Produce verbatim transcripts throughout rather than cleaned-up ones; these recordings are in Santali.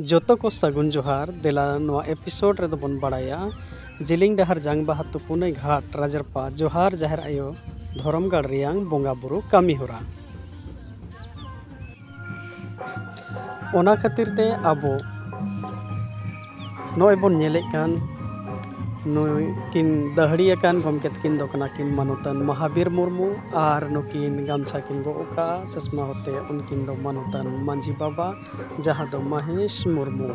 ᱡᱚᱛᱚ ᱠᱚ ᱥᱟᱹᱜᱩᱱ ᱡᱚᱦᱟᱨ᱾ ᱫᱮᱞᱟ ᱱᱚᱣᱟ ᱮᱯᱤᱥᱳᱰ ᱨᱮᱫᱚ ᱵᱚᱱ ᱵᱟᱲᱟᱭᱟ ᱡᱤᱞᱤᱧ ᱰᱟᱦᱟᱨ ᱡᱟᱝ ᱵᱟᱦᱟ ᱛᱩᱯᱩᱱᱟᱹᱭ ᱜᱷᱟᱴ ᱨᱟᱡᱽᱨᱟᱯᱟ ᱡᱚᱦᱟᱨ ᱡᱟᱦᱮᱨ ᱟᱭᱳ ᱫᱷᱚᱨᱚᱢ ᱜᱟᱲ ᱨᱮᱭᱟᱝ ᱵᱚᱸᱜᱟ ᱵᱩᱨᱩ ᱠᱟᱹᱢᱤ ᱦᱚᱨᱟ᱾ ᱚᱱᱟ ᱠᱷᱟᱹᱛᱤᱨ ᱛᱮ ᱟᱵᱚ ᱱᱚᱜᱼᱚᱭ ᱵᱚᱱ ᱧᱮᱞᱮᱫ ᱠᱟᱱ ᱱᱩᱭ ᱠᱤᱱ ᱫᱟᱹᱦᱲᱤ ᱟᱠᱟᱱ ᱜᱚᱢᱠᱮ ᱛᱟᱹᱠᱤᱱ ᱫᱚ ᱠᱟᱱᱟ ᱠᱤᱱ ᱢᱟᱱᱚᱛᱟᱱ ᱢᱚᱦᱟᱵᱤᱨ ᱢᱩᱨᱢᱩ ᱟᱨ ᱱᱩᱠᱤᱱ ᱜᱟᱢᱪᱷᱟ ᱠᱤᱱ ᱜᱚᱜ ᱟᱠᱟᱫᱼᱟ ᱪᱚᱥᱢᱟ ᱦᱚᱛᱮ ᱩᱱᱠᱤᱱ ᱫᱚ ᱢᱟᱱᱚᱛᱟᱱ ᱢᱟᱹᱡᱷᱤ ᱵᱟᱵᱟ ᱡᱟᱦᱟᱸ ᱫᱚ ᱢᱟᱦᱮᱥ ᱢᱩᱨᱢᱩ᱾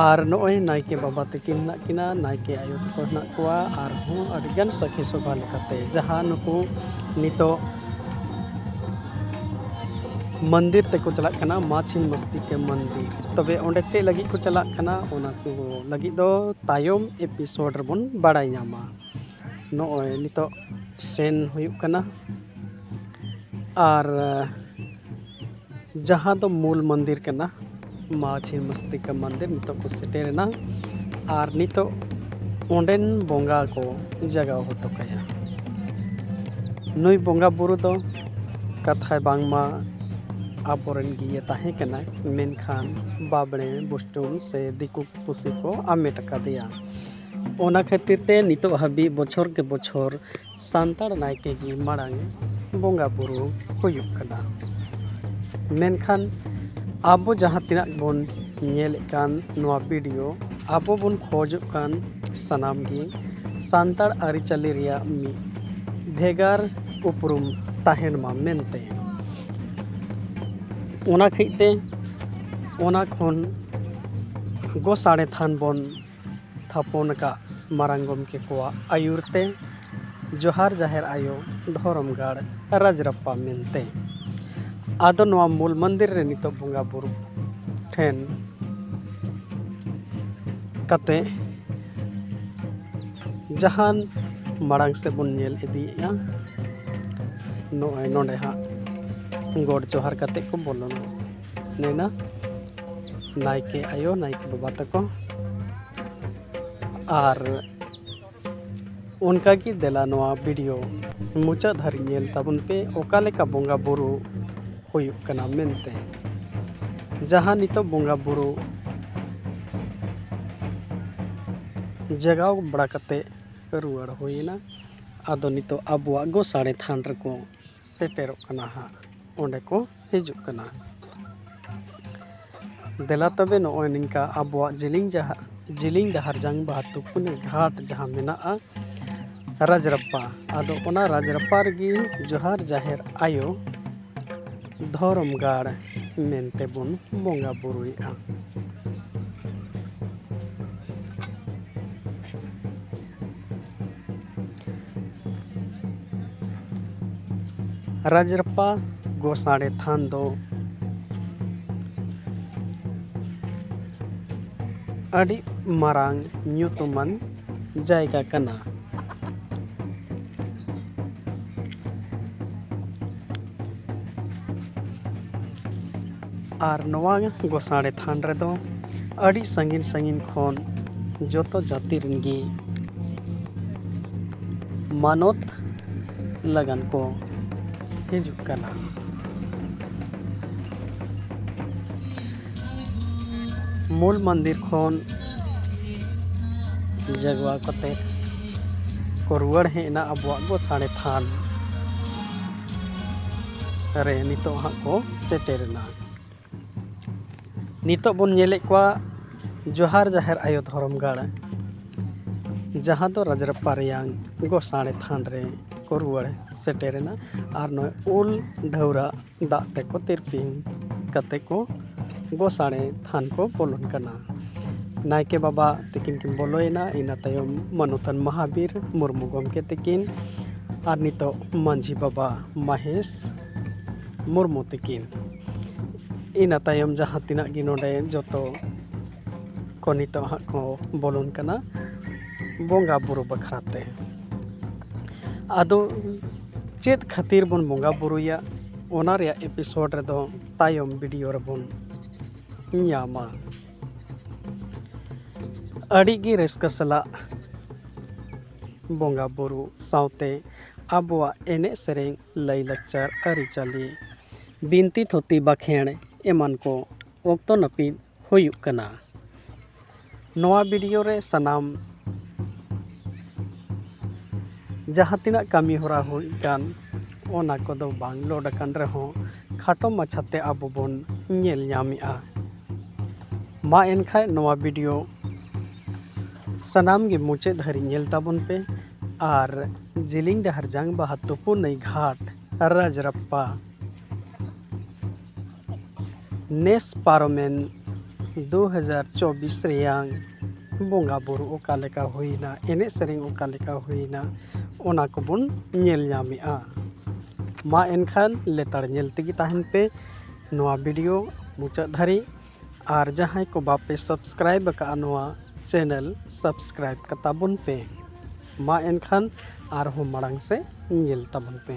ᱟᱨ ᱱᱚᱜᱼᱚᱭ ᱱᱟᱭᱠᱮ ᱵᱟᱵᱟ ᱛᱟᱹᱠᱤᱱ ᱦᱮᱱᱟᱜ ᱠᱤᱱᱟ, ᱱᱟᱭᱠᱮ ᱟᱭᱳ ᱛᱟᱠᱚ ᱦᱮᱱᱟᱜ ᱠᱚᱣᱟ, ᱟᱨᱦᱚᱸ ᱟᱹᱰᱤᱜᱟᱱ ᱥᱟᱹᱠᱷᱤ ᱥᱚᱵᱷᱟ ᱞᱮᱠᱟᱛᱮ ᱡᱟᱦᱟᱸ ᱱᱩᱠᱩ ᱱᱤᱛᱚᱜ ᱢᱚᱱᱫᱤᱨ ᱛᱮᱠᱚ ᱪᱟᱞᱟᱜ ᱠᱟᱱᱟ, ᱢᱟ ᱪᱷᱤᱱ ᱢᱟᱥᱛᱤ ᱠᱮ ᱢᱚᱱᱫᱤᱨ᱾ ᱛᱚᱵᱮ ᱚᱸᱰᱮ ᱪᱮᱫ ᱞᱟᱹᱜᱤᱫ ᱠᱚ ᱪᱟᱞᱟᱜ ᱠᱟᱱᱟ, ᱚᱱᱟ ᱠᱚ ᱞᱟᱹᱜᱤᱫ ᱫᱚ ᱛᱟᱭᱚᱢ ᱮᱯᱤᱥᱳᱰ ᱨᱮᱵᱚᱱ ᱵᱟᱲᱟᱭ ᱧᱟᱢᱟ᱾ ᱱᱚᱜᱼᱚᱭ ᱱᱤᱛᱚᱜ ᱥᱮᱱ ᱦᱩᱭᱩᱜ ᱠᱟᱱᱟ, ᱟᱨ ᱡᱟᱦᱟᱸ ᱫᱚ ᱢᱩᱞ ᱢᱚᱱᱫᱤᱨ ᱠᱟᱱᱟ, ᱢᱟ ᱪᱷᱤᱱ ᱢᱟᱥᱛᱤ ᱠᱮ ᱢᱚᱱᱫᱤᱨ, ᱱᱤᱛᱚᱜ ᱠᱚ ᱥᱮᱴᱮᱨᱮᱱᱟ᱾ ᱟᱨ ᱱᱤᱛᱚᱜ ᱚᱸᱰᱮᱱ ᱵᱚᱸᱜᱟ ᱠᱚ ᱡᱟᱜᱟᱣ ᱦᱚᱴᱚ ᱠᱟᱭᱟ᱾ ᱱᱩᱭ ᱵᱚᱸᱜᱟ ᱵᱩᱨᱩ ᱫᱚ ᱠᱟᱛᱷᱟᱭ ᱵᱟᱝᱢᱟ ᱟᱵᱚᱨᱮᱱ ᱜᱮ ᱛᱟᱦᱮᱸ ᱠᱟᱱᱟᱭ, ᱢᱮᱱᱠᱷᱟᱱ ᱵᱟᱵᱽᱲᱮ ᱵᱩᱥᱴᱩᱢ ᱥᱮ ᱫᱤᱠᱩ ᱯᱩᱥᱤ ᱠᱚ ᱟᱢᱮᱴ ᱟᱠᱟᱫᱮᱭᱟ᱾ ᱚᱱᱟ ᱠᱷᱟᱹᱛᱤᱨ ᱛᱮ ᱱᱤᱛᱚᱜ ᱦᱟᱹᱵᱤᱡ ᱵᱚᱪᱷᱚᱨ ᱠᱮ ᱵᱚᱪᱷᱚᱨ ᱥᱟᱱᱛᱟᱲ ᱱᱟᱭᱠᱮ ᱜᱮ ᱢᱟᱲᱟᱝ ᱵᱚᱸᱜᱟ ᱵᱩᱨᱩ ᱦᱩᱭᱩᱜ ᱠᱟᱱᱟ᱾ ᱢᱮᱱᱠᱷᱟᱱ ᱟᱵᱚ ᱡᱟᱦᱟᱸ ᱛᱤᱱᱟᱹᱜ ᱵᱚᱱ ᱧᱮᱞᱮᱫ ᱠᱟᱱ ᱱᱚᱣᱟ ᱵᱷᱤᱰᱤᱭᱳ, ᱟᱵᱚ ᱵᱚᱱ ᱠᱷᱚᱡᱚᱜ ᱠᱟᱱ ᱥᱟᱱᱟᱢ ᱜᱮ ᱥᱟᱱᱛᱟᱲ ᱟᱹᱨᱤᱪᱟᱹᱞᱤ ᱨᱮᱭᱟᱜ ᱢᱤᱫ ᱵᱷᱮᱜᱟᱨ ᱩᱯᱨᱩᱢ ᱛᱟᱦᱮᱱ ᱢᱟ ᱢᱮᱱᱛᱮ᱾ ᱚᱱᱟ ᱠᱷᱟᱹᱛᱤᱨ ᱛᱮ ᱚᱱᱟ ᱠᱷᱚᱱ ᱜᱚᱥᱟᱬᱮ ᱛᱷᱟᱱ ᱵᱚᱱ ᱛᱷᱟᱯᱚᱱ ᱟᱠᱟᱫ ᱢᱟᱨᱟᱝ ᱜᱚᱢᱠᱮ ᱠᱚᱣᱟᱜ ᱟᱹᱭᱩᱨ ᱛᱮ ᱡᱚᱦᱟᱨ ᱡᱟᱦᱮᱨ ᱟᱭᱳ ᱫᱷᱚᱨᱚᱢ ᱜᱟᱲ ᱨᱟᱡᱽᱨᱟᱯᱯᱟ ᱢᱮᱱᱛᱮ᱾ ᱟᱫᱚ ᱱᱚᱣᱟ ᱢᱩᱞ ᱢᱚᱱᱫᱤᱨ ᱨᱮ ᱱᱤᱛᱚᱜ ᱵᱚᱸᱜᱟ ᱵᱩᱨᱩ ᱴᱷᱮᱱ ᱠᱟᱛᱮ ᱡᱟᱦᱟᱱ ᱢᱟᱲᱟᱝ ᱥᱮᱫ ᱵᱚᱱ ᱧᱮᱞ ᱤᱫᱤᱭᱮᱫᱼᱟ᱾ ᱱᱚᱜᱼᱚᱭ ᱱᱚᱰᱮ ᱦᱟᱸᱜ ᱜᱚᱰ ᱡᱚᱦᱟᱨ ᱠᱟᱛᱮ ᱠᱚ ᱵᱚᱞᱚᱱᱟ ᱱᱮᱱᱟ ᱱᱟᱭᱠᱮ ᱟᱭᱳ, ᱱᱟᱭᱠᱮ ᱵᱟᱵᱟ ᱛᱟᱠᱚ᱾ ᱟᱨ ᱚᱱᱠᱟᱜᱮ ᱫᱮᱞᱟ ᱱᱚᱣᱟ ᱵᱷᱤᱰᱤᱭᱳ ᱢᱩᱪᱟᱹᱫ ᱫᱷᱟᱹᱨᱤᱡ ᱧᱮᱞ ᱛᱟᱵᱚᱱ ᱯᱮ, ᱚᱠᱟ ᱞᱮᱠᱟ ᱵᱚᱸᱜᱟ ᱵᱩᱨᱩ ᱦᱩᱭᱩᱜ ᱠᱟᱱᱟ ᱢᱮᱱᱛᱮ᱾ ᱡᱟᱦᱟᱸ ᱱᱤᱛᱚᱜ ᱵᱚᱸᱜᱟ ᱵᱩᱨᱩ ᱡᱟᱜᱟᱣ ᱵᱟᱲᱟ ᱠᱟᱛᱮ ᱨᱩᱣᱟᱹᱲ ᱦᱩᱭᱮᱱᱟ᱾ ᱟᱫᱚ ᱱᱤᱛᱚᱜ ᱟᱵᱚᱣᱟᱜ ᱜᱚᱥᱟᱬᱮ ᱛᱷᱟᱱ ᱨᱮᱠᱚ ᱥᱮᱴᱮᱨᱚᱜ ᱠᱟᱱᱟ ᱦᱟᱸᱜ, ᱚᱸᱰᱮ ᱠᱚ ᱦᱤᱡᱩᱜ ᱠᱟᱱᱟ᱾ ᱫᱮᱞᱟ ᱛᱚᱵᱮ ᱱᱚᱜᱼᱚᱭ ᱱᱤᱝᱠᱟ ᱟᱵᱚᱣᱟᱜ ᱡᱤᱞᱤᱧ ᱡᱟᱦᱟᱸ, ᱡᱤᱞᱤᱧ ᱰᱟᱦᱟᱨ ᱡᱟᱝ ᱵᱟᱦᱟ ᱛᱩᱯᱩᱱᱤ ᱜᱷᱟᱴ ᱡᱟᱦᱟᱸ ᱢᱮᱱᱟᱜᱼᱟ ᱨᱟᱡᱽᱨᱟᱯᱯᱟ, ᱟᱫᱚ ᱚᱱᱟ ᱨᱟᱡᱽᱨᱟᱯᱯᱟ ᱨᱮᱜᱮ ᱡᱚᱦᱟᱨ ᱡᱟᱦᱮᱨ ᱟᱭᱳ ᱫᱷᱚᱨᱚᱢ ᱜᱟᱲ ᱢᱮᱱᱛᱮ ᱵᱚᱱ ᱵᱚᱸᱜᱟ ᱵᱩᱨᱩᱭᱮᱫᱼᱟ᱾ ᱨᱟᱡᱽᱨᱟᱯᱯᱟ ᱜᱚᱥᱟᱬᱮ ᱛᱷᱟᱱ ᱫᱚ ᱟᱹᱰᱤ ᱢᱟᱨᱟᱝ ᱧᱩᱛᱩᱢᱟᱱ ᱡᱟᱭᱜᱟ ᱠᱟᱱᱟ᱾ ᱟᱨ ᱱᱚᱣᱟ ᱜᱚᱥᱟᱬᱮ ᱛᱷᱟᱱ ᱨᱮᱫᱚ ᱟᱹᱰᱤ ᱥᱟᱺᱜᱤᱧ ᱥᱟᱺᱜᱤᱧ ᱠᱷᱚᱱ ᱡᱚᱛᱚ ᱡᱟᱹᱛᱤ ᱨᱮᱱ ᱜᱮ ᱢᱟᱱᱚᱛ ᱞᱟᱹᱜᱤᱫ ᱠᱚ ᱦᱤᱡᱩᱜ ᱠᱟᱱᱟ᱾ ᱢᱩᱞ ᱢᱚᱱᱫᱤᱨ ᱠᱷᱚᱱ ᱡᱟᱜᱣᱟ ᱠᱟᱛᱮ ᱠᱚ ᱨᱩᱣᱟᱹᱲ ᱦᱮᱡ ᱮᱱᱟ ᱟᱵᱚᱣᱟᱜ ᱜᱚᱥᱟᱬᱮ ᱛᱷᱟᱱ ᱨᱮ ᱱᱤᱛᱚᱜ ᱦᱟᱸᱜ ᱠᱚ ᱥᱮᱴᱮᱨ ᱮᱱᱟ᱾ ᱱᱤᱛᱚᱜ ᱵᱚᱱ ᱧᱮᱞᱮᱫ ᱠᱚᱣᱟ ᱡᱚᱦᱟᱨ ᱡᱟᱦᱮᱨ ᱟᱭᱳ ᱫᱷᱚᱨᱚᱢ ᱜᱟᱲ, ᱡᱟᱦᱟᱸ ᱫᱚ ᱨᱟᱡᱽᱨᱟᱯᱯᱟ ᱨᱮᱭᱟᱝ ᱜᱚᱥᱟᱬᱮ ᱛᱷᱟᱱ ᱨᱮ ᱠᱚ ᱨᱩᱣᱟᱹᱲ ᱥᱮᱴᱮᱨ ᱮᱱᱟ᱾ ᱟᱨ ᱱᱚᱜᱼᱚᱭ ᱩᱞ ᱰᱷᱟᱹᱣᱨᱟᱹᱜ ᱫᱟᱜ ᱛᱮᱠᱚ ᱛᱤᱨᱯᱤᱝ ᱠᱟᱛᱮ ᱠᱚ ᱜᱚᱥᱟᱬᱮ ᱛᱷᱟᱱ ᱠᱚ ᱵᱚᱞᱚᱱ ᱠᱟᱱᱟ᱾ ᱱᱟᱭᱠᱮ ᱵᱟᱵᱟ ᱛᱤᱠᱤᱱ ᱠᱤᱱ ᱵᱚᱞᱚᱭᱮᱱᱟ, ᱤᱱᱟᱹ ᱛᱟᱭᱚᱢ ᱢᱟᱱᱚᱛᱟᱱ ᱢᱟᱦᱟᱵᱤᱨ ᱢᱩᱨᱢᱩ ᱜᱚᱢᱠᱮ ᱛᱤᱠᱤᱱ, ᱟᱨ ᱱᱤᱛᱚᱜ ᱢᱟᱹᱡᱷᱤ ᱵᱟᱵᱟ ᱢᱟᱦᱮᱥ ᱢᱩᱨᱢᱩ ᱛᱤᱠᱤᱱ᱾ ᱤᱱᱟᱹ ᱛᱟᱭᱚᱢ ᱡᱟᱦᱟᱸ ᱛᱤᱱᱟᱹᱜ ᱜᱮ ᱱᱚᱰᱮ ᱡᱚᱛᱚ ᱠᱚ ᱱᱤᱛᱚᱜ ᱦᱟᱸᱜ ᱠᱚ ᱵᱚᱞᱚᱱ ᱠᱟᱱᱟ ᱵᱚᱸᱜᱟ ᱵᱩᱨᱩ ᱵᱟᱠᱷᱨᱟ ᱛᱮ᱾ ᱟᱫᱚ ᱪᱮᱫ ᱠᱷᱟᱹᱛᱤᱨ ᱵᱚᱱ ᱵᱚᱸᱜᱟ ᱵᱩᱨᱩᱭᱟ, ᱚᱱᱟ ᱨᱮᱭᱟᱜ ᱮᱯᱤᱥᱳᱰ ᱨᱮᱫᱚ ᱛᱟᱭᱚᱢ ᱵᱷᱤᱰᱤᱭᱳ ᱨᱮᱵᱚᱱ ᱧᱟᱢᱟ᱾ ᱟᱹᱰᱤ ᱜᱮ ᱨᱟᱹᱥᱠᱟᱹ ᱥᱟᱞᱟᱜ ᱵᱚᱸᱜᱟ ᱵᱩᱨᱩ ᱥᱟᱶᱛᱮ ᱟᱵᱚᱣᱟᱜ ᱮᱱᱮᱡ ᱥᱮᱨᱮᱧ, ᱞᱟᱹᱭᱼᱞᱟᱠᱪᱟᱨ, ᱟᱹᱨᱤᱪᱟᱹᱞᱤ, ᱵᱤᱱᱛᱤ ᱛᱷᱩᱛᱤ ᱵᱟᱠᱷᱮᱬ ᱮᱢᱟᱱ ᱠᱚ ᱚᱠᱛᱚ ᱱᱟᱹᱯᱤᱛ ᱦᱩᱭᱩᱜ ᱠᱟᱱᱟ᱾ ᱱᱚᱣᱟ ᱵᱷᱤᱰᱤᱭᱳ ᱨᱮ ᱥᱟᱱᱟᱢ ᱡᱟᱦᱟᱸ ᱛᱤᱱᱟᱹᱜ ᱠᱟᱹᱢᱤ ᱦᱚᱨᱟ ᱦᱩᱭ ᱟᱠᱟᱱ, ᱚᱱᱟ ᱠᱚᱫᱚ ᱵᱟᱝ ᱞᱳᱰ ᱟᱠᱟᱱ ᱨᱮᱦᱚᱸ, ᱠᱷᱟᱴᱚ ᱢᱟᱪᱷᱟᱛᱮ ᱟᱵᱚ ᱵᱚᱱ ᱧᱮᱞ ᱧᱟᱢᱮᱜᱼᱟ᱾ ᱢᱟ ᱮᱱᱠᱷᱟᱱ ᱱᱚᱣᱟ ᱵᱷᱤᱰᱤᱭᱳ ᱥᱟᱱᱟᱢ ᱜᱮ ᱢᱩᱪᱟᱹᱫ ᱫᱷᱟᱹᱨᱤᱡ ᱧᱮᱞ ᱛᱟᱵᱚᱱ ᱯᱮ᱾ ᱟᱨ ᱡᱤᱞᱤᱧ ᱰᱟᱦᱟᱨ ᱡᱟᱝ ᱵᱟᱦᱟ ᱛᱩᱯᱩ ᱱᱟᱹᱭ ᱜᱷᱟᱴ ᱨᱟᱡᱽᱨᱟᱯᱯᱟ ᱱᱮᱥ ᱯᱟᱨᱚᱢᱮᱱ ᱫᱩ ᱦᱟᱡᱟᱨ ᱪᱚᱵᱵᱤᱥ ᱨᱮᱭᱟᱝ ᱵᱚᱸᱜᱟ ᱵᱩᱨᱩ ᱚᱠᱟ ᱞᱮᱠᱟ ᱦᱩᱭᱱᱟ, ᱮᱱᱮᱡ ᱥᱮᱨᱮᱧ ᱚᱠᱟ ᱞᱮᱠᱟ ᱦᱩᱭᱱᱟ, ᱚᱱᱟ ᱠᱚᱵᱚᱱ ᱧᱮᱞ ᱧᱟᱢᱮᱜᱼᱟ᱾ ᱢᱟ ᱮᱱᱠᱷᱟᱱ ᱞᱮᱛᱟᱲ ᱧᱮᱞ ᱛᱮᱜᱮ ᱛᱟᱦᱮᱱ ᱯᱮ ᱱᱚᱣᱟ ᱵᱷᱤᱰᱤᱭᱳ ᱢᱩᱪᱟᱹᱫ ᱫᱷᱟᱹᱨᱤᱡ᱾ ᱟᱨ ᱡᱟᱦᱟᱸᱭ ᱠᱚ ᱵᱟᱯᱮ ᱥᱟᱵᱥᱠᱨᱟᱭᱤᱵ ᱟᱠᱟᱫᱼᱟ ᱱᱚᱣᱟ ᱪᱮᱱᱮᱞ, ᱥᱟᱵᱥᱠᱨᱟᱭᱤᱵ ᱠᱟᱛᱟ ᱵᱚᱱ ᱯᱮ᱾ ᱢᱟ ᱮᱱᱠᱷᱟᱱ ᱟᱨᱦᱚᱸ ᱢᱟᱲᱟᱝ ᱥᱮᱫ ᱧᱮᱞ ᱛᱟᱵᱚᱱ ᱯᱮ᱾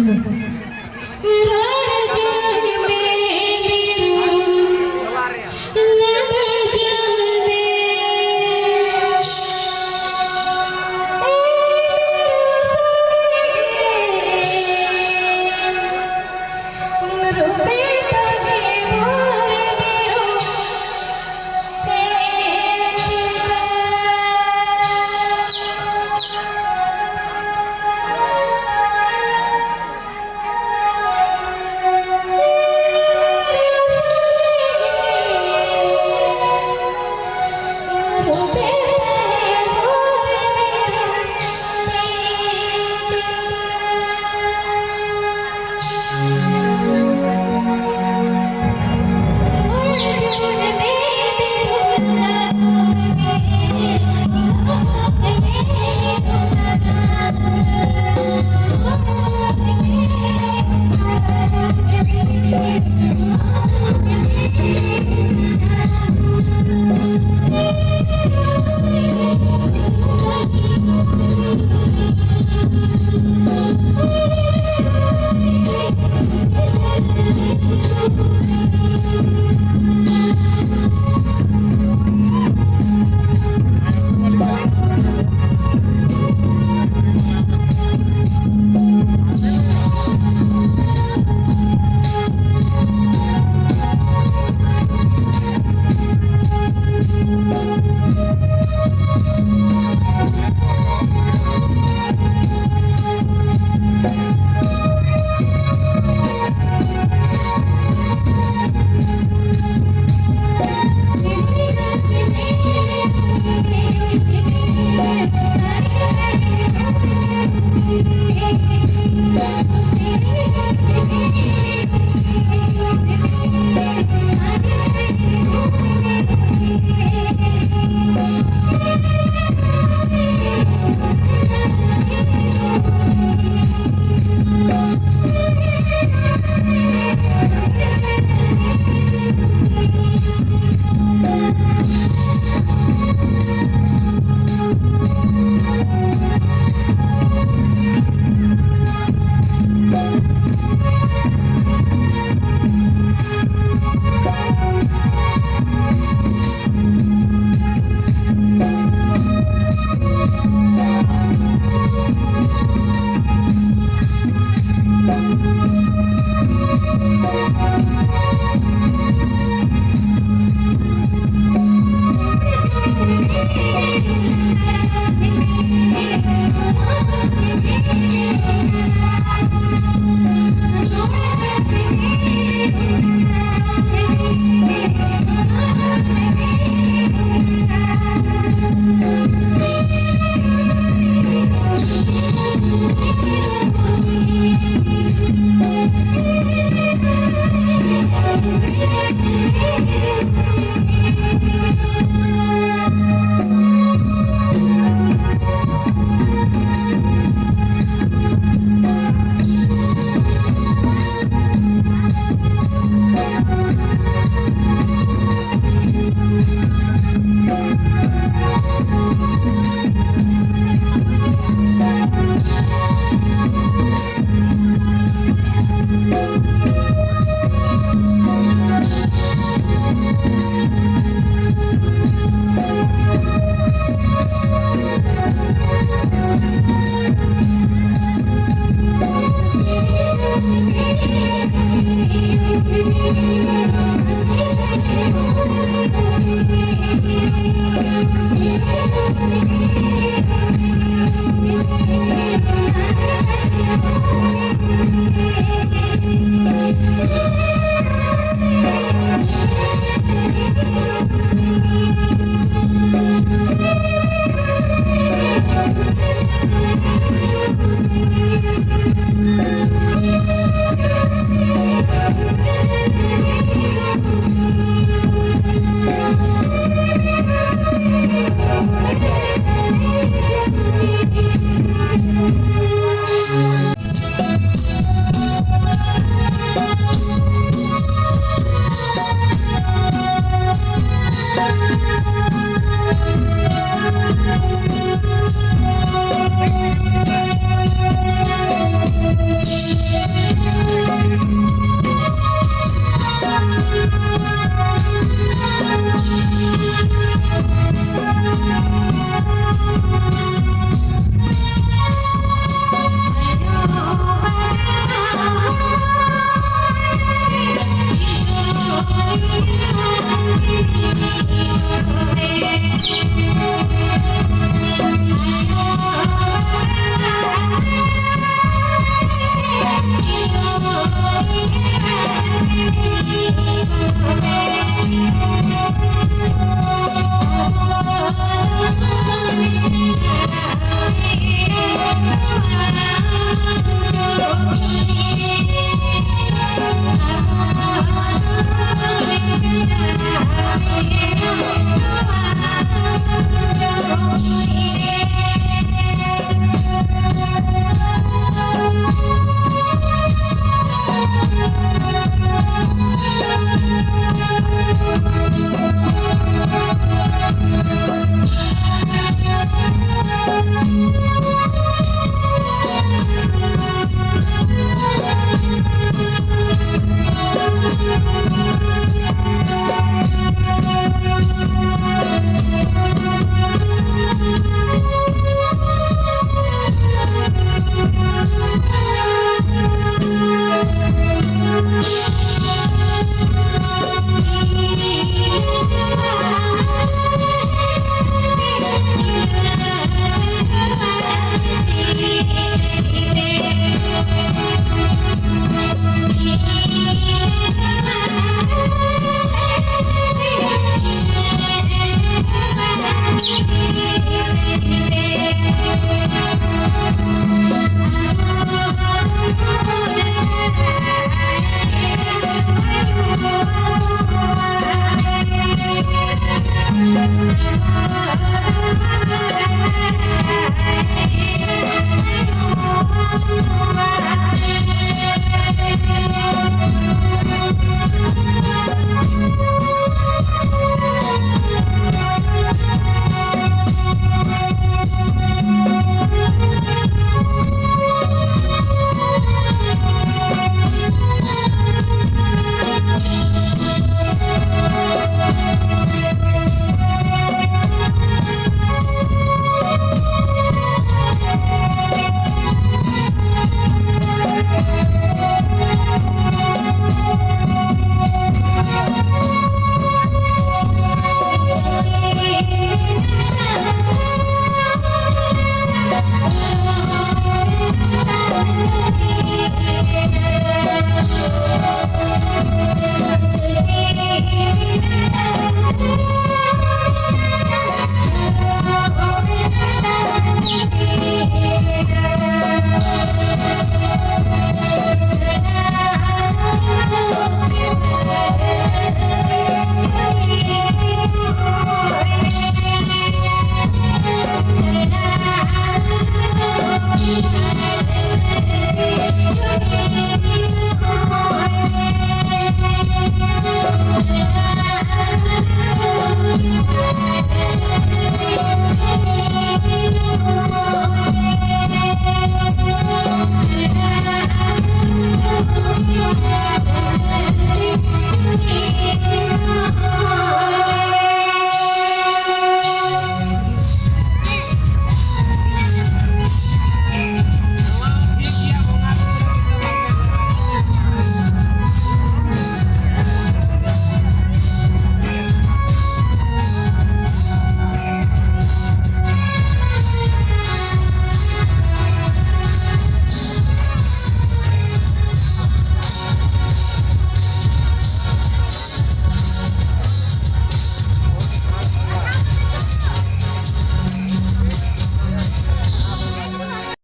ᱨᱚᱲ ᱡᱚᱝ ᱢᱮ ᱢᱤᱨᱩ, ᱞᱟᱸᱫᱟ ᱡᱚᱝ ᱢᱮ᱾ ᱮ ᱢᱤᱨᱩ ᱥᱟᱸᱜᱮ, ᱨᱩᱯᱮ ᱛᱟᱸᱜᱮ ᱵᱷᱳᱨ ᱢᱤᱨᱩ᱾